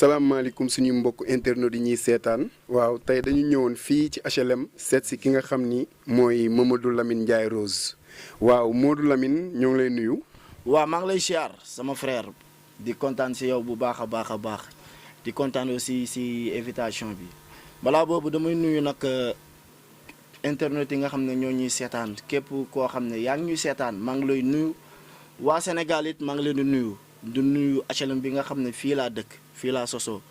salaamaaleykum suñu mbokk internet yi ñuy seetaan waaw tey dañu ñëwoon fii ci HLM seet si ki nga xam ni mooy Mamadou Lamine Ndiaye Rose waaw Modou Lamine ñoo ngi lay nuyu. waaw maa ngi lay siyaar sama frère di kontaan si yow bu baax a baax di kontaan aussi si invitation bi balaa boobu damay nuyu nag internet yi nga xam ne ñoo ñuy seetaan képp koo xam ne yaa ngi ñuy seetaan maa ngi lay nuyu waa Sénégal it maa ngi leen di nuyu HLM bi nga xam ne fii laa dëkk fii laa sosoo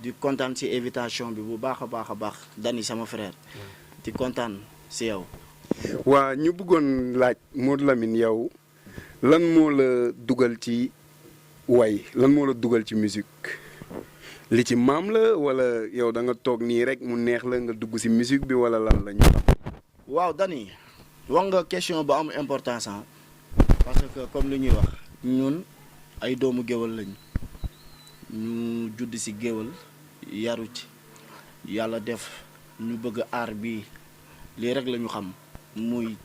di kontaan si invitation bi bu baax a baax Dani sama frère di kontaan si yow. waa ñu bëggoon laaj Modou Lamine yow lan moo la dugal ci way lan moo la dugal ci musique li ci maam la wala yow da nga toog nii rek mu neex la nga dugg ci musique bi wala lan la ñu. waaw Dani wax nga question bu am importance parce que comme li ñuy wax ñun ay doomu géwal lañu ñu judd ci géwal yaru ci yàlla def ñu bëgg aar bi lii rek la ñu xam muy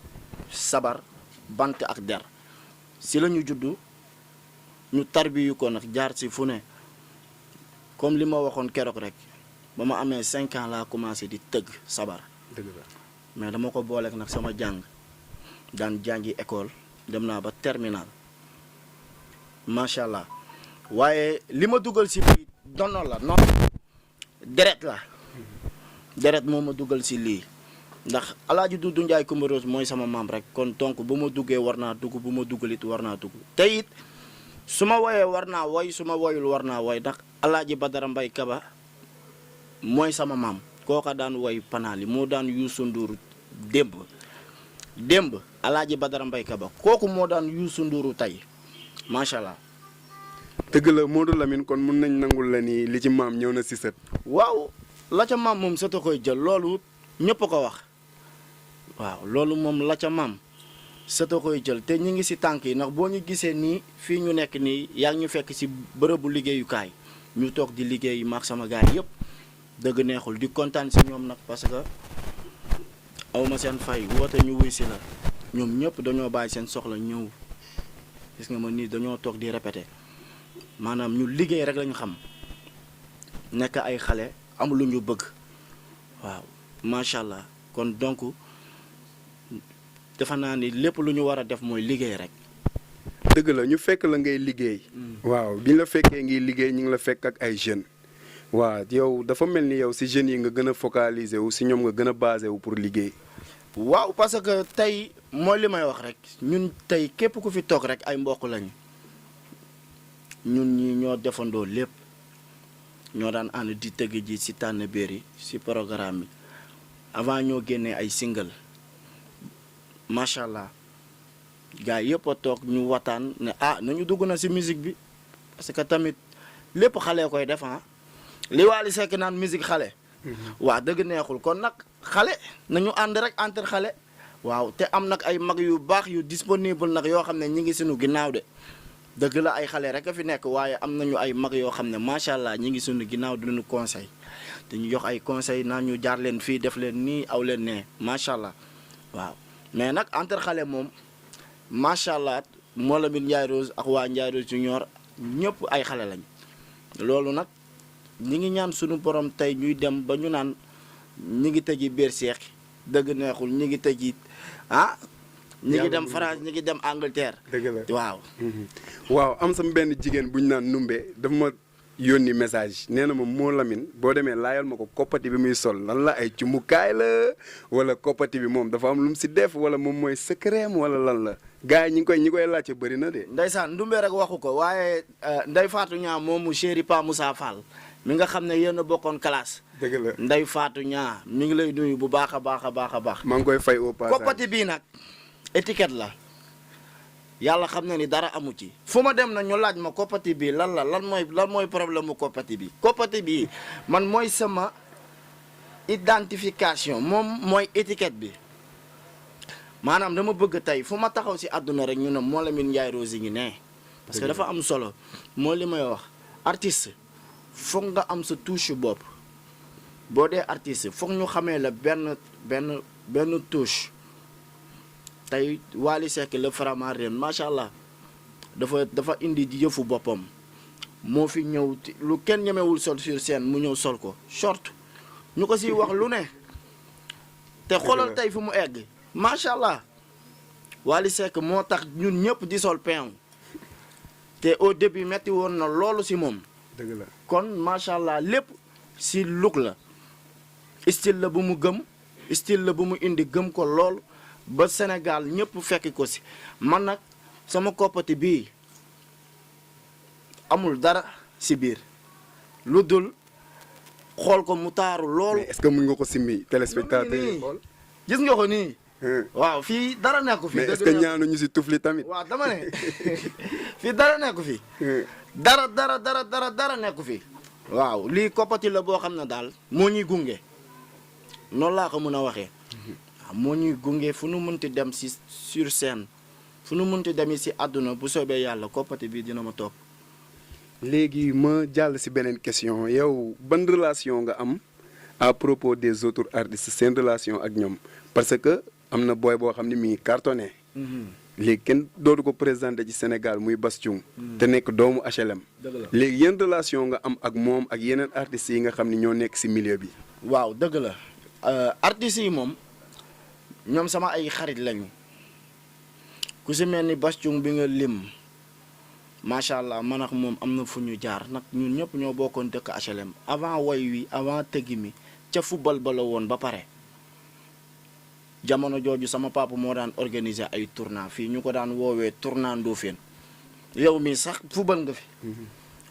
sabar bant ak der ci la ñu judd ñu tarbiyu ko nag jaar ci fu ne comme li ma waxoon keroog rek ba ma amee 5 ans laa commencé di tëgg sabar dëgg la mais dama ko booleek nag sama jàng daan jàngi école dem naa ba terminal macha allah waaye li ma dugal ci lii dono la non deret moo ma dugal ci lii ndax Alaaji Dudu Njaay Coumba Rose mooy sama maam rek kon donc bu ma duggee war naa dugg bu ma duggalit war naa dugg te it su ma woyee war naa woy su ma woyul war naa woy ndax Alaaji Badara Mbay Kaba mooy sama maam kooka daan woy panaali moo daan Youssou Ndour démb Alaaji Badara Mbay Kaba kooku moo daan Youssou Ndour tey macha allah. dëgg la Modou Lamine kon mun nañ nangul la ni li ci maam ñëw na ci sët. waaw la ca maam moom sët a koy jël loolu ñëpp a ko wax waaw loolu moom la ca maam sët a koy jël te ñu ngi ci tànk yi ndax boo ñu gisee nii fii ñu nekk nii yaa ngi ñu fekk ci bërëbu liggéeyukaay ñu toog di liggéey maag sama gaay yëpp dëgg neexul di kontaan ci ñoom nag parce que awma seen fay woote ñu wuy ci la ñoom ñëpp dañoo bàyyi seen soxla ñëw gis nga ma nii dañoo toog di répété maanaam ñu liggéey rek lañu xam nekk ay xale am lu ñu bëgg waaw macha allah kon donc defe naa ni lépp lu ñu war a def mooy liggéey rek. dëgg la ñu fekk la ngay liggéey. waaw bi ñu la fekkee ngi liggéey ñu ngi la fekk ak ay jeunes. waaw yow dafa mel ni yow ci jeunes yi nga gën a focaliser wu ci ñoom nga gën a basé wu pour liggéey. waaw parce que tey mooy li may wax rek ñun tey képp ku fi toog rek ay mbokk lañu ñun ñi ñoo defandoo lépp ñoo daan ànd di tëgg ji ci tànn béer yi ci programme bi avant ñoo génnee ay single macha allah gars yëpp a toog ñu waxtaan ne nañu dugg na ci musique bi parce que tamit lépp xale koy def li Wally Seck naan musique xale. waaw dëgg neexul kon nag xale nañu ànd rek entre xale. waaw te am nag ay mag yu baax yu disponible nag yoo xam ne ñi ngi sunu ginnaaw de dëgg la ay xale rek a fi nekk waaye am nañu ay mag yoo xam ne macha allah ñi ngi sunu ginnaaw di ñu conseil te ñu jox ay conseil naan ñu jaar leen fii def leen nii aw leen nee macha allah waaw mais nag entre xale moom macha allah moo Lamine Ndiaye Rose ak waa Ndiaye Rose Junior ñëpp ay xale lañ loolu nag ñi ngi ñaan sunu borom tey ñuy dem ba ñu naan ñi ngi tëji biir seex dëgg neexul ñi ngi tëji ñi ngi dem France ñi ngi dem Angleterre. dëgg la waaw. waaw am sama benn jigéen bu ñu naan numbe dafa ma yónni message nee na ma moo Lamine boo demee laajal ma ko koppati bi muy sol lan la ay cumukaay la wala koppati bi moom dafa am lu mu ci def wala moom mooy secret wala lan la gars yi ñi koy laajte bëri na de. ndeysaan ndumbe rek waxu ko waaye Ndeye Fatou Niang moomu chéri Pa Moussa Fall mi nga xam ne yéen a bokkoon classe. dëgg la Ndeye Fatou Niang mi ngi lay nuyu bu baax a baax. maa ngi koy fay au passage koppati bii nag étiquette la yàlla xam na ni dara amu ci. fu ma dem na ñu laaj ma koppati bii lan mooy problème mu koppati bi koppati bii man mooy sama identification moom mooy étiquette bi maanaam dama bëgg tey fu ma taxaw ci àdduna rek ñu ne moo Lamine Ndiaye Rose ngi ne parce que dafa am solo moo li may wax artiste foog nga am sa touche bopp boo dee artiste foog ñu xamee la benn touche tey Wally Seck le Faramareen macha allah dafa indi yëfu boppam moo fi ñëw lu kenn ñemewul sol sur scène mu ñëw sol ko short ñu ko siy wax lu ne te xoolal tey fu mu egg macha allah Wally Seck moo tax ñun ñëpp di sol peew te au début metti woon na loolu si moom. dëgg la kon macha allah lépp si look la style la bu mu gëm style la bu mu indi gëm ko lool ba Sénégal ñëpp fekk ko si man nag sama koppati bii amul dara si biir lu dul xool ko mu taaru lool. mais est-ce que mën nga ko simmi téléspectateur yi xool. gis nga ko nii. waaw fii dara nekku fi. mais est-ce que ñaanu ñu si tufli tamit. waaw dama ne fii dara nekku fi. dara nekku fi. waaw lii koppati la boo xam ne daal moo ñuy gunge noonu laa ko mën a waxee. waaw moo ñuy gunge fu nu mënti dem si sur scène fu nu mënti dem si àdduna bu soobee yàlla koppati bii dina ma topp. léegi ma jàll si beneen question yow ban relation nga am à propos des autres artistes seen relation ak ñoom parce que am na booy boo xam ne mi ngi cartonné. léegi kenn dootu ko présenté ci Sénégal muy Bass Thioung te nekk doomu HLM. léegi yan relation nga am ak moom ak yeneen artistes yi nga xam ne ñoo nekk si milieu bi. waaw dëgg la artistes yi moom ñoom sama ay xarit lañu ku si mel ni Bass Thioung bi nga lim. macha allah man ak moom am na fu ñu jaar nag ñun ñëpp ñoo bokkoon dëkk HLM avant woy wi avant tëggi mi ca football ba la woon ba pare jamono jooju sama papa moo daan organiser ay tournoi fii ñu ko daan woowee tournoi Ndofène yow mi sax football nga fi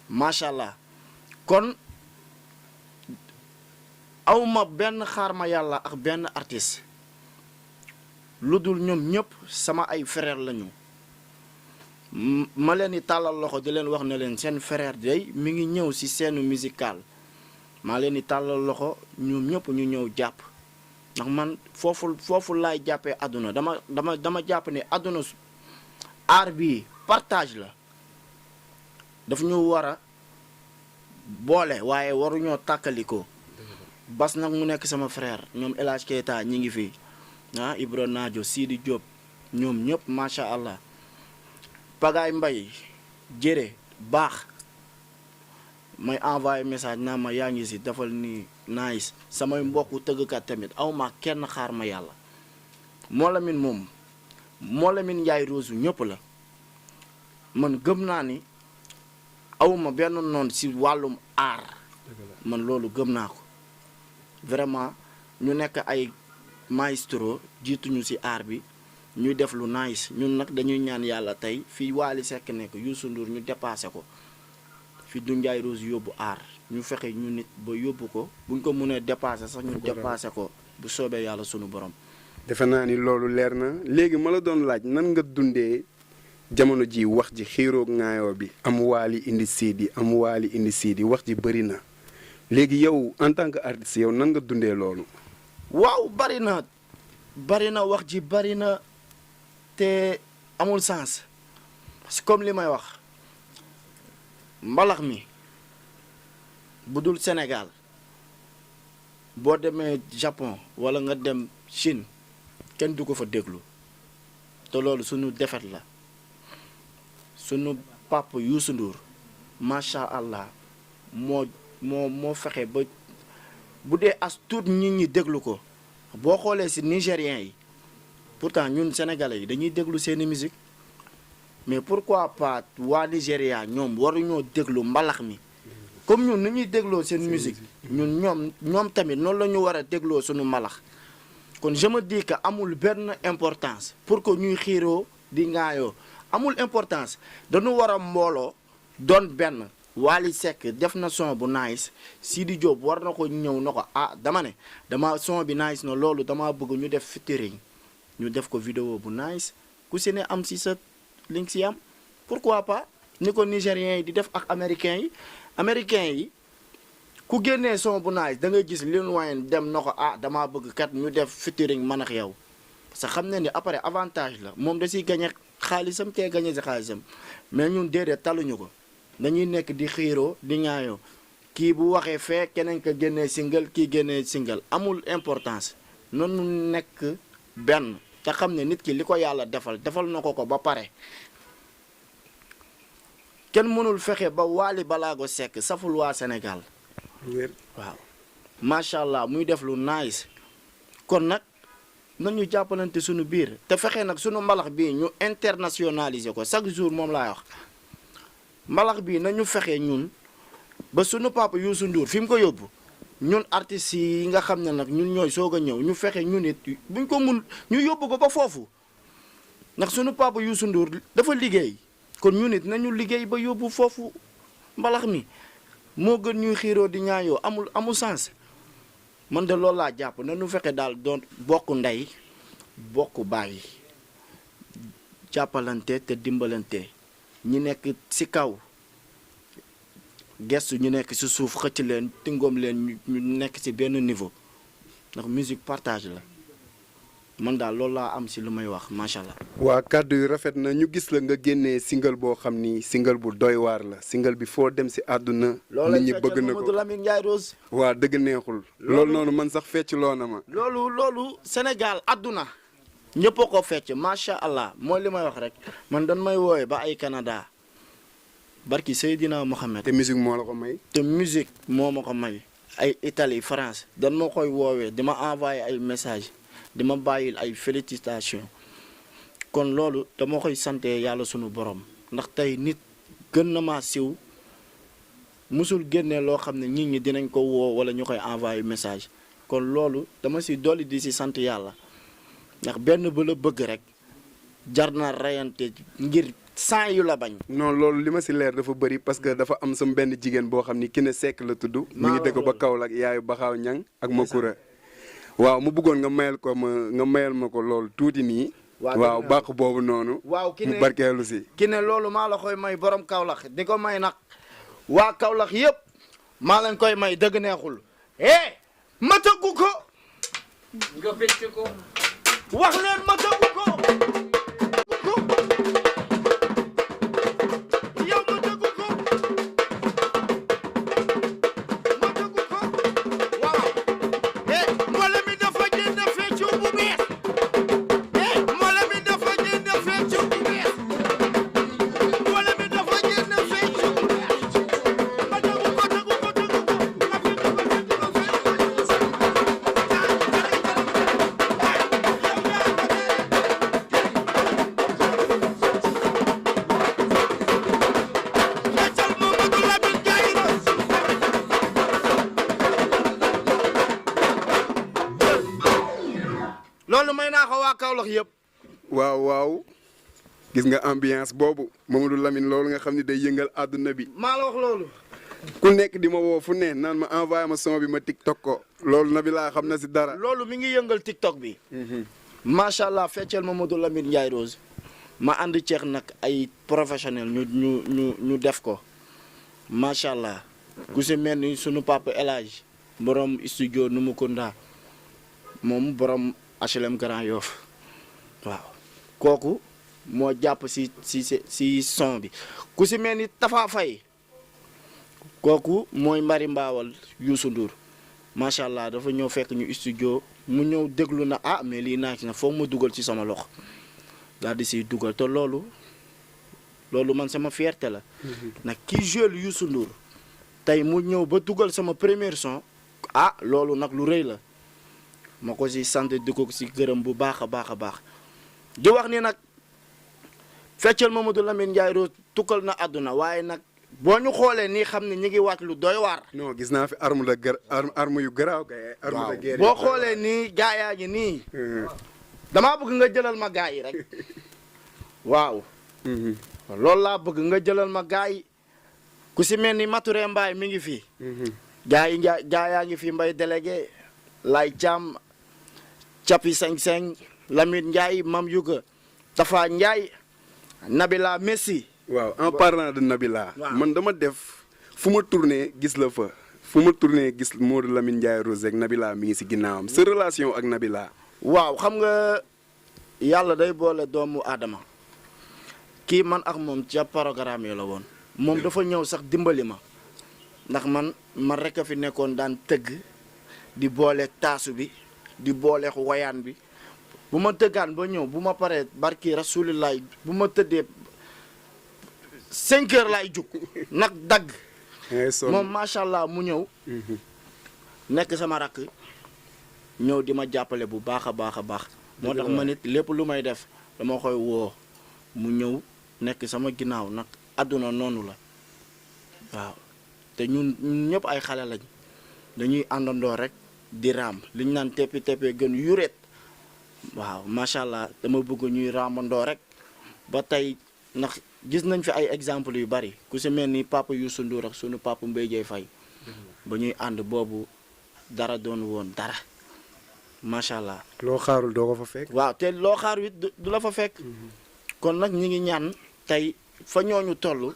macha allah kon awma benn xaar ma yàlla ak benn artiste lu dul ñoom ñëpp sama ay frère lañu ma leen di tàllal loxo di leen wax ne leen seen frère day mi ngi ñëw ci scène musicale maa leen di tàllal loxo ñoom ñëpp ñu ñëw jàpp ndax man foofu laay jàppee àdduna dama jàpp ne àdduna art bi partage la daf ñu war a boole waaye waruñoo tàkkalikoo Bass nag mu nekk sama frère ñoom El Hadj Keita ñi ngi fi Ibro Nadio Sidi Diop ñoom ñëpp macha allah. Pagaay Mbay jëre baax may envoyé message naa ma yaa ngi si defal ni nice samay mbokku tëggkat tamit aw ma kenn xaar ma yàlla moo lamin moom moo lamin Njaay Rose ñëpp la man gëm naa ni awma benn noon si wàllum aar man loolu gëm naa ko vraiment ñu nekk ay maestro jiituñu si aar bi ñuy def lu nice ñun nag dañuy ñaan yàlla tey fii Wally Seck nekk Youssou Ndour ñu dépassé ko fi du Ndiaye Rose yóbbu aar ñu fexe ñu nit ba yóbbu ko buñ ko mënee dépassé sax ñu dépassé ko bu soobee yàlla sunu borom. defe naa ni loolu leer na léegi ma la doon laaj nan nga dundee jamono ji wax ji xiiroog ngaayoo bi am Wally indi Sidi am Wally indi Sidi wax ji bëri na léegi yow en tant que artiste yow nan nga dundee loolu. waaw bëri na wax ji bëri na. te amul sens parce que comme li may wax mbalax mi bu dul Sénégal boo demee Japon wala nga dem Chine kenn du ko fa déglu te loolu sunu defet la sunu papa Youssou Ndour macha allah moo fexe ba bu dee as tuut nit ñi déglu ko boo xoolee ci nigériens yi. pourtant ñun sénégalais yi dañuy déglu seeni musique mais pourquoi pas waa Nigéria ñoom waruñoo déglu mbalax mi comme ñun ni ñuy dégloo seen musique ñun ñoom tamit noonu la ñu war a dégloo suñu mbalax kon je me dis que amul benn importance pour que ñuy xiiroo di ngaayoo amul importance dañu war a mbooloo doon benn Wally Seck def na son bu nice Sidi Diop war na ko ñëw na ko dama son bi nice na loolu dama bëgg ñu def featuring ñu def ko vidéo bu nice ku si ne am si sa link si am pourquoi pas ni ko nigériens yi di def ak américains yi ku génnee son bu nice da ngay gis Lil Wayne dem na ko damaa bëgg kat ñu def featuring man ak yow parce que xam ne ni après avantage la moom da siy gagné xaalisam te gagné si xaalisam mais ñun déedéet taluñu ko dañuy nekk di xiiroo di ŋaayoo kii bu waxee fee keneen ka génnee single kii génnee single amul importance noonu nekk benn te xam ne nit ki li ko yàlla defal na ko ba pare kenn mënul fexe ba Wally Ballago Seck saful waa Sénégal wér waaw macha allah muy def lu nice kon nag nañu jàppalante suñu biir te fexe nag suñu mbalax bii ñu internationaliser ko chaque jour moom laay wax mbalax bii nañu fexe ñun ba suñu papa Youssou Ndour fi mu ko yóbbu ñun artistes yi nga xam ne nag ñun ñooy soog a ñëw ñu fexe ñun it buñ ko mun ñu yóbbu ko ba foofu ndax suñu papa Youssou Ndour dafa liggéey kon ñun it nañu liggéey ba yóbbu foofu mbalax mi moo gën ñuy xiiroo di ñaayoo amul sens man de loolu laa jàpp nañu fexe daal doon bokk ndey bokk baay jàppalante te dimbalante ñi nekk ci kaw gestu ñu nekk ci suuf xëcc leen tingoom leen ñu nekk ci benn niveau ndax musique partage la man daal loolu laa am ci lu may wax macha allah. waa kàddu yu rafet na ñu gis la nga génnee single boo xam ni single bu doy waar la single bi foo dem ci àdduna. nit ñi bëgg na ko Mamadou Lamine Ndiaye Rose. waa dëgg neexul. loolu noonu man sax fecc loo na ma. loolu Sénégal àdduna ñëpp a ko fecc macha allah mooy li may wax rek man dañ may wooye ba ay Canada barki Seydina Mohamed. te musique moo la ko may. te musique moo ma ko may ay Italie France dañ ma koy woowee di ma envoyé ay message di ma bàyyil ay félicitations kon loolu dama koy sante yàlla sunu borom ndax tey nit gën na maa siw musul génnee loo xam ne nit ñi dinañ ko woo wala ñu koy envoyé message kon loolu dama si dolli di si sant yàlla ndax benn ba la bëgg rek jar na reyante ngir sant yu la bañ. non loolu li ma si leer dafa bëri parce que dafa am sama benn jigéen boo xam ni Kiné Seck la tudd. mi ngi dëkk ba Kaolack yaayu Baxaaw Ñang ak Makura. waaw mu bëggoon nga mayal ma ko loolu tuuti nii. waaw bàq boobu noonu. waaw Kiné mu barkeelu si. Kiné loolu maa la koy may borom Kaolack di ko may nag waa Kaolack yëpp maa leen koy may dëgg neexul. ma tëggu ko. nga fecc ko. wax leen ma tëggu ko. yow ma tëggu ko. ma tëggu ko. waaw. mbooloo mi dafa jënd feccu bu bees. mbooloo mi dafa jënd feccu bu bees. mbooloo mi dafa jënd feccu bu bees. ma tëggu ko tëggu ko tëggu ko. ma feccu ko feccu ko feccu feccal Mamadou Lamine Ndiaye Rose. loolu may naa ko waa Kaolack yëpp. waaw gis nga ambiance boobu Mamadou Lamine loolu nga xam ni day yëngal àdduna bi. maa la wax loolu. ku nekk di ma woo fu ne naan ma envoyé ma son bi ma TikTok ko loolu na bi laa xam na si dara. loolu mi ngi yëngal TikTok bi. macha allah feccal Mamadou Lamine Ndiaye Rose. ma ànd ceex nag ay professionnel ñu def ko macha allah ku si mel ni sunu papa El Hadj borom studio Numukunda moom borom HLM Grand Yoff waaw kooku moo jàpp si son bi ku si mel ni Tafa Faye kooku mooy mbari mbaawal Youssou Ndour macha allah dafa ñëw fekk ñu studio mu ñëw déglu na mais lii naaj na foog ma dugal ci sama loxo daal di siy dugal te loolu man sama fierté la. nag kii joué Youssou Ndour tey mu ñëw ba dugal sama première son loolu nag lu rëy la ma ko si sant di ko si gërëm bu baax a baax a baax di wax ni nag feccal Mamadou Lamine Ndiaye Rose tukkal na àdduna waaye nag boo ñu xoolee nii xam ne ñu ngi wàcc lu doy waar. non gis naa fi arme yu garaaw kay. arme de guerre boo xoolee nii gaa yaa ngi nii. damaa bëgg nga jëlal ma gaa yi rek. waaw. loolu laa bëgg nga jëlal ma gaa yi ku si mel ni Maturé Mbaye mi ngi fi. gaa yaa ngi fi Mbay délégué Lay Thiam Capi 5-5 Lamine Ndiaye Mam Yuga Tafa Ndiaye Nabila Messi. waaw en parlant de Nabila. man dama def fu ma tourné gis la fa fu ma tourné gis Mamadou Lamine Ndiaye Rose ak Nabila mi ngi si ginnaawam sa relation ak Nabila. waaw xam nga yàlla day boole doomu aadama kii man ak moom ca programme yi la woon moom dafa ñëw sax dimbali ma ndax man rek a fi nekkoon daan tëgg di boole taasu bi di boole woyaan bi bu ma tëggaan ba ñëw bu ma paree barki rasulillahi bu ma tëddee 5 heures laay jug nag dagg ngay sonn. moom macha allah mu ñëw nekk sama rakk ñëw di ma jàppale bu baax a baax a baax moo tax ma nit lépp lu may def dama koy woo mu ñëw nekk sama ginnaaw nag àdduna noonu la waaw te ñun ñëpp ay xale lañ dañuy àndandoo rek di raam liñ naan teppi teppee gën yuret waaw macha allah dama bëgg ñuy raamandoo rek ba tey ndax gis nañ fi ay exemple yu bari ku si mel ni papa Youssou Ndour ak sunu papa Mbaye Dieye Faye ba ñuy ànd boobu dara doon woon dara macha allah. loo xaarul doo ko fa fekk. waaw te loo xaar it du la fa fekk. kon nag ñi ngi ñaan tey fa ñooñu toll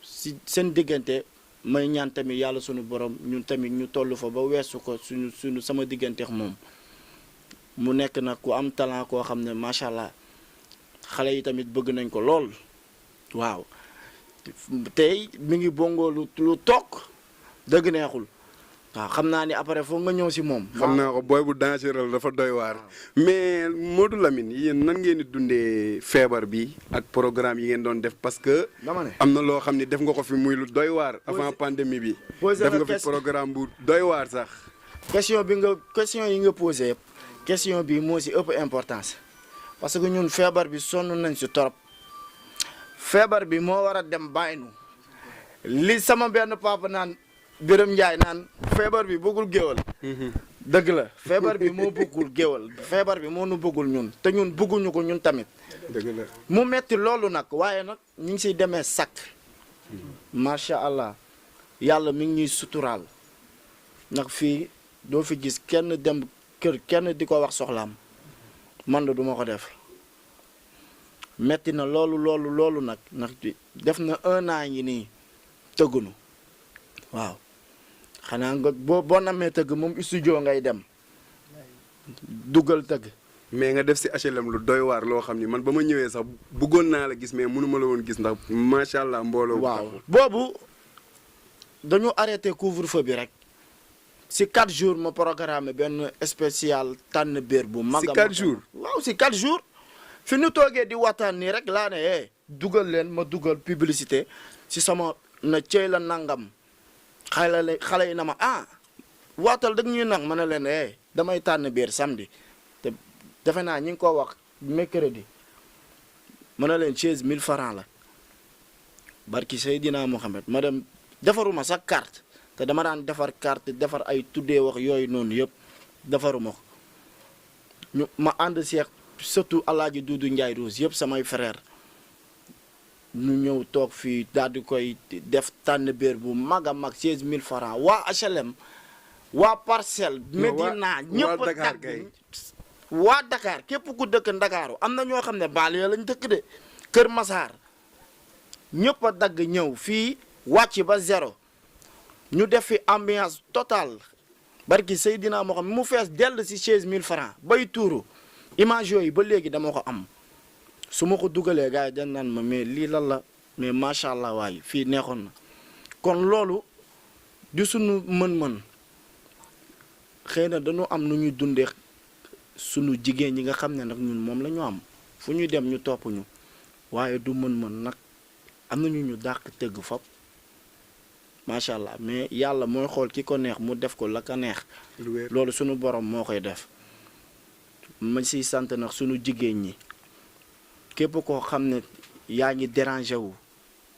si seen diggante may ñaan tamit yàlla sunu borom ñun tamit ñu toll fa ba weesu ko suñu sama digganteex moom mu nekk nag ku am talent koo xam ne macha allah xale yi tamit bëgg nañ ko lool waaw tey mi ngi bongo lu toog dëgg neexul. waaw xam naa ni après foog nga ñëw si moom. xam naa ko booy bu dangereux dafa doy waar. mais Modou Lamine yéen nan ngeen di dundee feebar bi ak programme yi ngeen doon def parce que. dama ne am na loo xam ni def nga ko fi muy lu doy waar. avant pandémie bi. def nga fi programme bu doy waar sax. question yi nga posé yëpp question bi moo si ëpp importance parce que ñun feebar bi sonn nañ si torop feebar bi moo war a dem bàyyi nu li sama benn papa naan. Birame Ndiaye naan feebar bi bëggul géwal dëgg la feebar bi moo bëggul géwal feebar bi moo nu bëggul ñun te ñun bëgguñu ko ñun tamit dëgg la mu metti loolu nag waaye nag ñu ngi siy demee sakk macha allah yàlla mi ngi ñuy suturaal ndax fii doo fi gis kenn dem kër kenn di ko wax soxlaam man de duma ko def metti na loolu nag ndax def na 1 an ngi nii tëggunu waaw xanaa nga boo namee tëgg moom studio ngay dem dugal tëgg. mais nga def si HLM lu doy waar loo xam ni man ba ma ñëwee sax bëggoon naa la gis mais mënuma la woon gis ndax macha allah mbooloo. waaw boobu dañu arrêté couvre-feu bi rek si 4 jours ma programme benn spécial tànn béer bu mag. si 4 jours waaw si 4 jours. fi ñu toogee di waxtaan nii rek laa ne dugal leen ma dugal publicité si sama na cey la nangam. xale yi na ma waatal dag ñuy nag ma ne leen damay tànn biir samedi te defe naa ñi ngi ko wax mercredi ma ne leen chaise 1000 francs la barki Seydina Mohamed ma dem defaruma sax carte te dama daan defar carte defar ay tuddee wax yooyu noonu yëpp defaruma ko ma ànd seex surtout Alaaji Duudu Njaay Rose yëpp samay frère ñu ñëw toog fii daal di koy def tànn béer bu mag a mag 16000 francs waa HLM waa Parcelles Médina ñëpp a dagg waa Dakar képp ku dëkk Ndakaaru am na ñoo xam ne banlieue lañ dëkk de Kër Massar ñëpp a dagg ñëw fii wàcc ba 0 ñu def fi ambiance totale barki Seydina moo xam mu fees dell si 16000 francs bay tuuru image yooyu ba léegi dama ko am su ma ko dugalee gars yi dañ naan ma mais lii lan la mais macha allah waaye fii neexoon na kon loolu di sunu mën-mën xëy na dañu am nu ñuy dundee sunu jigéen ñi nga xam ne nag ñun moom la ñu am fu ñuy dem ñu topp ñu waaye du mën-mën nag am na ñu dàq tëgg fop macha allah mais yàlla mooy xool ki ko neex mu def ko la ka neex. loolu sunu borom moo koy def ma siy sant nag sunu jigéen ñi. képp koo xam ne yaa ngi dérangé wu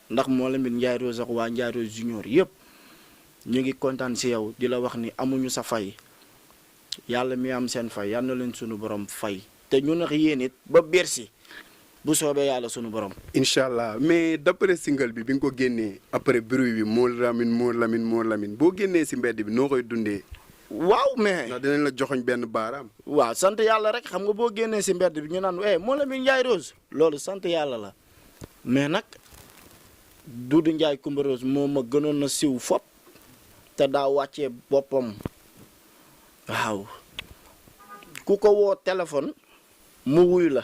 ndax moo Lamine Ndiaye Rose ak waa Ndiaye Rose Junior yëpp ñu ngi kontaan si yow di la wax ni amuñu sa fay yàlla mi am seen fay yal na leen sunu borom fay te ñu nax yéen it ba Bercy bu soobee yàlla sunu borom. incha allah mais d'après single bi nga ko génnee après bruit bi moo Lamine boo génnee si mbedd bi noo koy dundee. waaw mais ndax dinañ la joxoñ benn baaraam. waaw sant yàlla rek xam nga boo génnee si mbedd bi ñu naan moo Lamine Ndiaye Rose loolu sant yàlla la mais nag Doudou Ndiaye Coumba Rose moo ma gënoon na siw fop te daa wàccee boppam waaw ku ko woo téléphone mu wuy la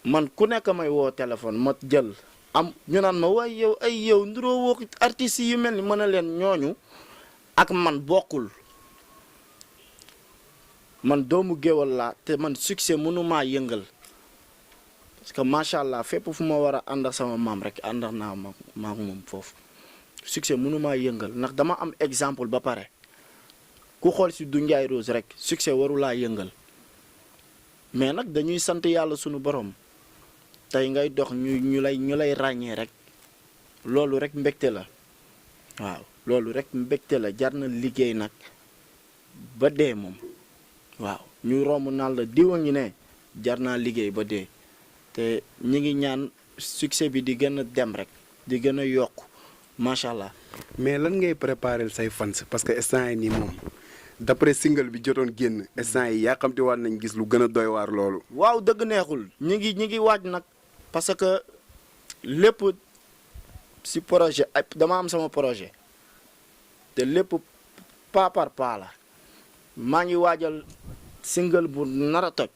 man ku nekk may woo téléphone ma jël am ñu naan ma waaye yow nduroo woo artistes yu mel ni mën a leen ñooñu ak man bokkul man doomu géwal laa te man succès mënumaa yëngal parce que macha allah fépp fu ma war a ànd ak sama maam rek ànd ak naa maak moom foofu succès mënumaa yëngal ndax dama am exemple ba pare ku xool si du Ndiaye Rose rek succès warulaa yëngal mais nag dañuy sant yàlla sunu borom tey ngay dox ñu lay ràññee rek loolu rek mbégte la waaw loolu rek mbégte la jar na liggéey nag ba dee moom waaw ñu romb naan la diwa ngi ne jar naa liggéey ba dee te ñi ngi ñaan succès bi di gën a dem rek di gën a yokk macha allah. mais lan ngay préparer say fans parce que instant yi nii moom d'après single bi jotoon génn instant yi yaa xamte waat nañ gis lu gën a doy waar loolu. waaw dëgg neexul ñi ngi waaj nag parce que lépp si projet ay dama am sama projet te lépp pas par pas la maa ngi waajal single bu nar a toj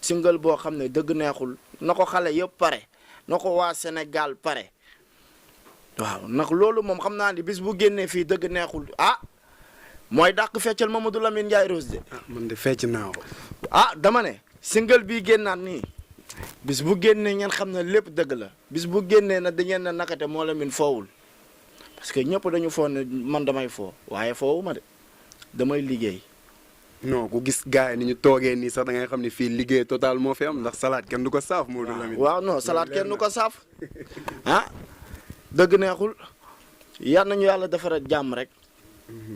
single boo xam ne dëgg neexul na ko xale yëpp pare na ko waa Sénégal pare waaw ndax loolu moom xam naa ni bis bu génnee fii dëgg neexul mooy dàq feccal Mamadou Lamine Ndiaye Rose de. man de fecc naa ko. dama ne single bii génnaat nii bis bu génnee ngeen xam ne lépp dëgg la bis bu génnee na dangeen na nakate moo Lamine foowul parce que ñëpp dañu foo ne man damay foo waaye foowu ma de damay liggéey. non ku gis gars yi ni ñu toogee nii sax da ngay xam ne fii liggéey total moo fi am ndax salade kenn du ko saaf. Mamadou Lamine waaw non salade kenn du ko saaf dëgg neexul yal nañu yàlla defaral jàmm rek.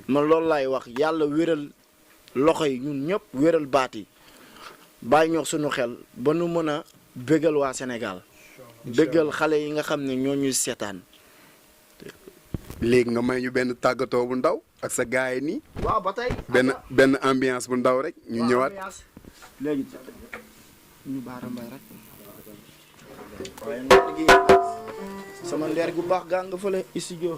man loolu laay wax yàlla wéral loxo yi ñun ñëpp wéral baat yi bàyyi ñoo suñu xel ba nu mën a bégal waa Sénégal bégal xale yi nga xam ne ñoo ñuy seetaan. léegi nga may ñu benn tàggatoo bu ndaw ak sa gars yi nii. waaw ba tey. benn ambiance bu ndaw rek ñu ñëwaat. léegi ñu baara mbay rek waaye nag sama ndeer gu baax gaa nga fële studio.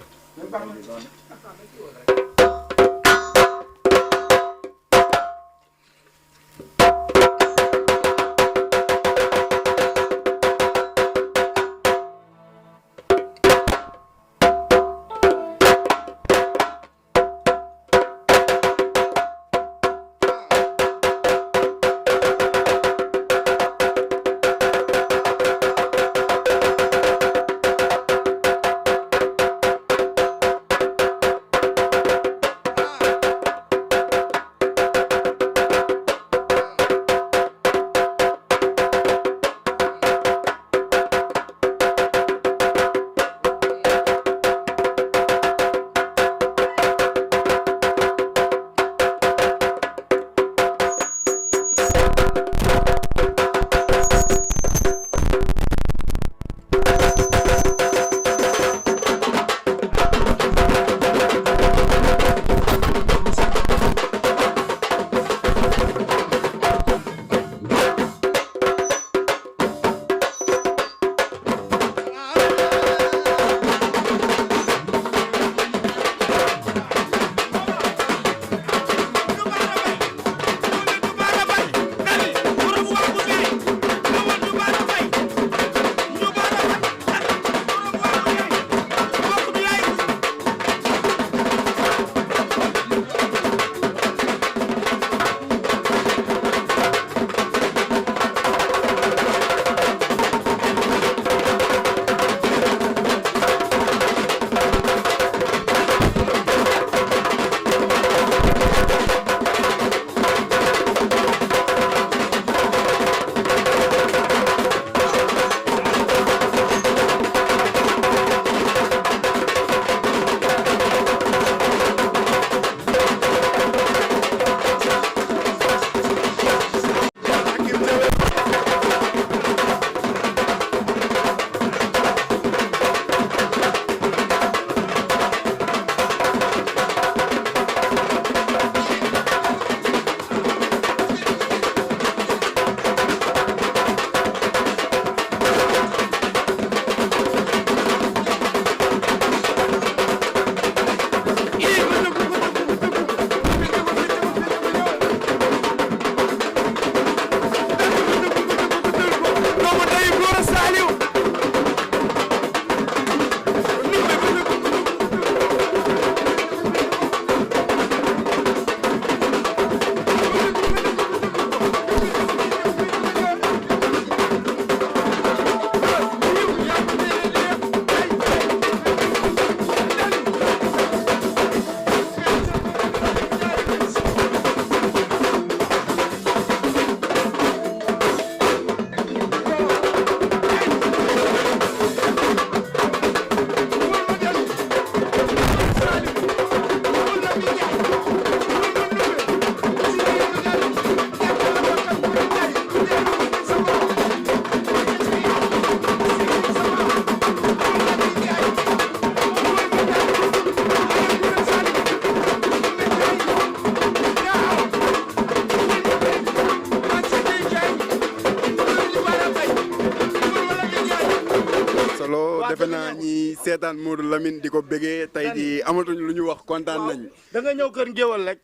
defe naa ñi seetaan Modou Lamine di ko bëggee tey di amatuñ lu ñu wax kontaan nañ. da nga ñëw kër géwal rek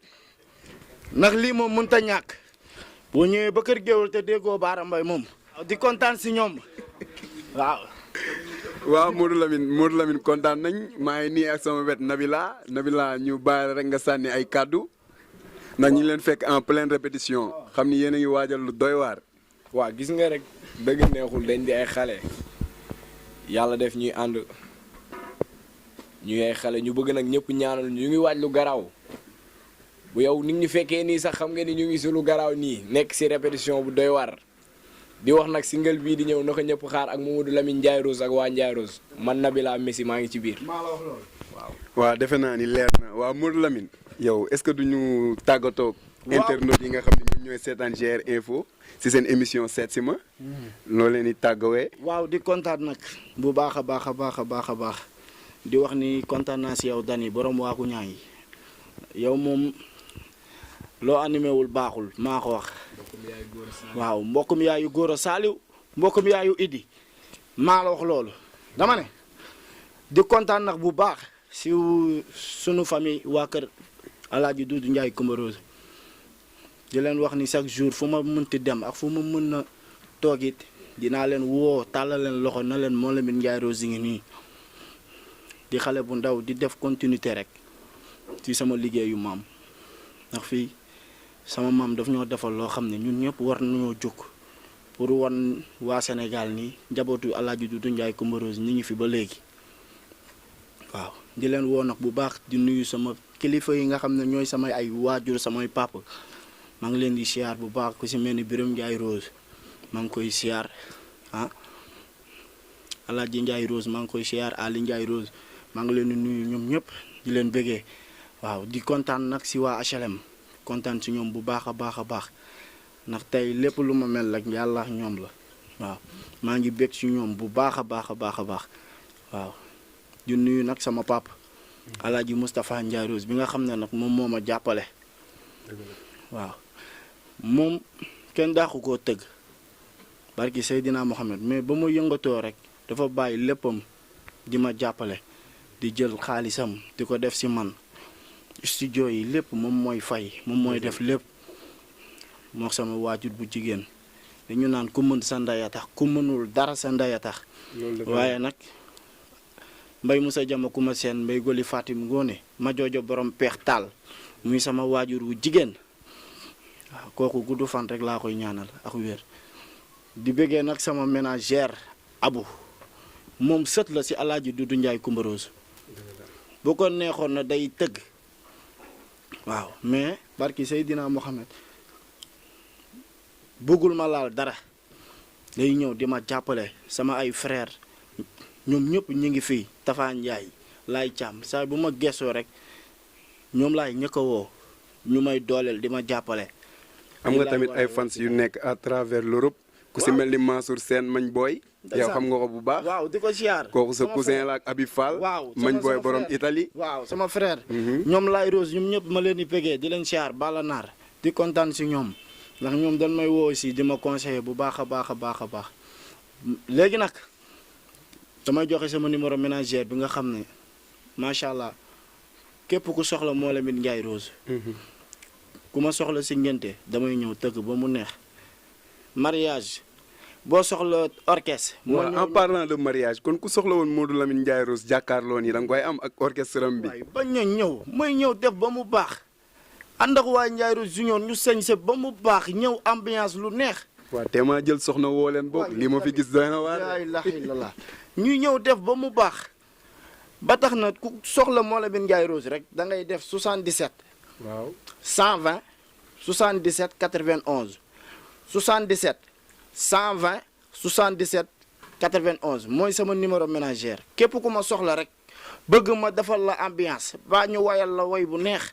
ndax lii moom mënut a ñàkk boo ñëwee ba kër géwal te déggoo Baara Mbaye moom. di kontaan si ñoom waaw. waaw Modou Lamine kontaan nañ maa ngi nii ak sama wet Nabila ñu bàyyi la rek nga sànni ay kàddu ndax ñu ngi leen fekk en pleine répétition xam ni yéen a ngi waajal lu doy waar. waaw gis nga rek dëgg neexul dañ di ay xale yàlla def ñuy ànd ñuy ay xale ñu bëgg nag ñëpp ñaanal ñu ngi waaj lu garaaw bu yow nit ñu fekkee nii sax xam nga ni ñu ngi si lu garaaw nii nekk si répétition bu doy waar di wax nag single bii di ñëw na ko ñëpp xaar ak Mamadou Lamine Ndiaye Rose ak waa Ndiaye Rose man Nabila Messi maa ngi ci biir. waaw defe naa ni leer na waaw Modou Lamine yow est-ce que duñu tàggatoo. internautes yi nga xam ne ñoom ñooy seetaan GR Info si seen émission seet si ma. loo leen di tàggawee. waaw di kontaan nag bu baax a baax a baax a baax a baax di wax ni kontaan naa si yow Dany borom waaku ñaa yi yow moom loo animé wul baaxul maa ko wax. waaw mbokkum yaayu góor a saaliw mbokkum yaayu Idi maa la wax loolu dama ne di kontaan nag bu baax si sunu famille waa kër Alaaji Duudu Njaay Coumba Rose di leen wax ni chaque jour fu ma mënti dem ak fu ma mën na toog it dinaa leen woo tàllal leen loxo na leen moo Lamine Ndiaye Rose ngi nii di xale bu ndaw di def continuité rek ci sama liggéeyu maam ndax fii sama maam daf ñoo defal loo xam ne ñun ñëpp war nañoo jóg pour wan waa Sénégal nii njabootu Alaaji Duudu Njaay Coumba Rose ñi ngi fi ba léegi waaw di leen woo nag bu baax di nuyu sama kilifa yi nga xam ne ñooy samay ay waajur samay papa maa ngi leen di siyaar bu baax ku si mel ni Birame Ndiaye Rose maa ngi koy siyaar Alaaji Ndiaye Rose maa ngi koy siyaar Ali Ndiaye Rose maa ngi leen di nuyu ñoom ñëpp di leen bëggee waaw di kontaan nag si waa HLM kontaan si ñoom bu baax a baax a baax ndax tey lépp lu ma mel rek yàlla ñoom la waaw maa ngi bég si ñoom bu baax a baax a baax a baax waaw di nuyu nag sama papa Alaaji Moustapha Ndiaye Rose bi nga xam ne nag moom moo ma jàppale waaw moom kenn daaxu koo tëgg barki Seydina Mohamed mais ba ma yëngatoo rek dafa bàyyi léppam di ma jàppale di jël xaalisam di ko def si man studio yi lépp moom mooy fay moom mooy def lépp moo sama waajur bu jigéen dañu naan ku mën sa ndey a tax ku mënul dara sa ndey a tax waaye nag mbay Musa Jama ku ma seen mbay goli Fatim Ngoone ma joojo borom peex taal muy sama waajur wu jigéen waaw kooku gudd fan rek laa koy ñaanal ak wér di bëggee nag sama ménagère Abu moom sët la si Alaaji Duudu Njaay Coumba Rose bu ko neexoon na day tëgg waaw mais barki Seydina Mohamed bëggul ma laal dara day ñëw di ma jàppale sama ay frère ñoom ñëpp ñu ngi fii Tafa Njaay laay càmm saa bu ma gëstoo rek ñoom laay ñëkk a woo ñu may dooleel di ma jàppale. am nga tamit ay fans yu nekk à travers l'Europe ku si mel ni Mansour Sène Mañ Boy yow xam nga ko bu baax. waaw di ko siyaar kooku sa cousin la ak Abi Fall. waaw Mañ Boy borom Italie. waaw sama frère. ñoom laay Rose ñoom ñëpp ma leen di pégee di leen siyaar bala naar di kontaan si ñoom ndax ñoom dañ may woo aussi di ma conseiller bu baax a baax a baax a baax léegi nag damay joxe sama numéro ménagère bi nga xam ne macha allah képp ku soxla moo Lamine Ndiaye Rose. ku ma soxla si ngénte damay ñëw tëgg ba mu neex mariage boo soxla orchestre. waaw en parlant de mariage kon ku soxla woon Modou Lamine Ndiaye Rose jàkkaarloo nii da nga koy am ak orchestre am bi. waaye bañ na ñëw mooy ñëw def ba mu baax ànd ak waa Ndiaye Rose junior ñu sañse ba mu baax ñëw ambiance lu neex. waaw te maa jël soxna woo leen bokk li ma fi gis doy na waar. laa ilaaha illallaah ñuy ñëw def ba mu baax ba tax na ku soxla moo Lamine Ndiaye Rose rek da ngay def 77. waaw 120 77 91 77 120 77 91 mooy sama numéro ménagère képp ku ma soxla rek bëgg ma defal la ambiance ba ñu wayal la way bu neex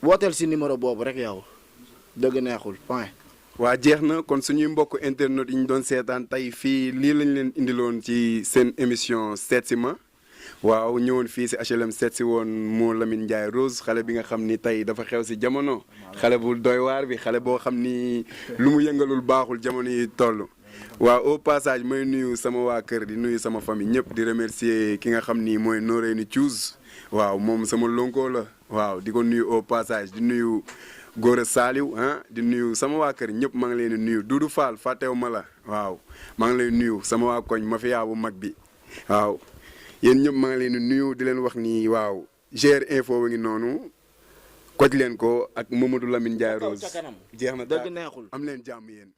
wooteel si numéro boobu rek yow dëgg neexul point. waa jeex na kon suñuy mbokk internet yi ñu doon seetaan tey fii lii lañ leen indiloon ci seen émission seet si ma waaw ñëwoon fii si HLM seet si woon moo Lamine Ndiaye Rose xale bi nga xam ni tey dafa xew si jamono xale bu doy waar bi xale boo xam ni lu mu yëngalul baaxul jamono yi toll waaw au passage may nuyu sama waa kër di nuyu sama famille ñëpp di remercier ki nga xam ni mooy Noreyni Choose waaw moom sama lonko la waaw di ko nuyu au passage di nuyu Gora Saliou di nuyu sama waa kër ñëpp maa ngi leen di nuyu Doudou Fall fàttewu ma la waaw maa ngi lay nuyu sama waa koñ mafia bu mag bi waaw yéen ñëpp maa ngi leen di nuyu di leen wax ni waaw GR info wa ngi noonu koj leen ko ak Mamadou Lamine Ndiaye Rose jeex na dëgg neexul am leen jàmm yéen